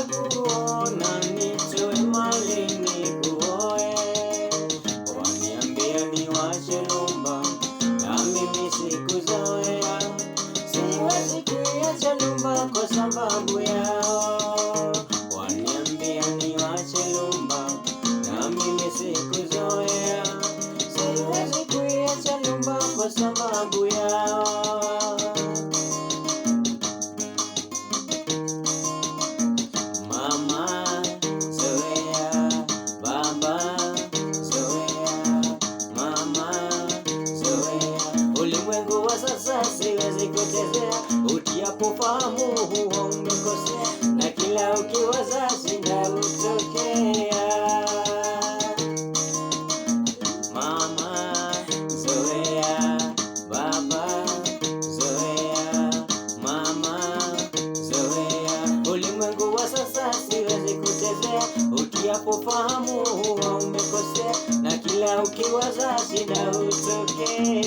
Watakuona nitoe mali nikuoe, waniambia niwache lumba, na mimi sikuzoea, siwezi kuiacha lumba kwa sababu yao. Waniambia niwache lumba, na mimi sikuzoea, siwezi kuiacha lumba kwa sababu yao. Mama zoea, baba zoea, mama zoea. Ulimwengu wa sasa siwezi kuchezea, utiapo fahamu huo umekosea, na kila ukiwaza shida hutokea. Mama zoea, baba zoea, mama zoea. Ulimwengu wa sasa siwezi kuchezea, utiapo fahamu huwa umekosea, na kila ukiwaza shida hutokea.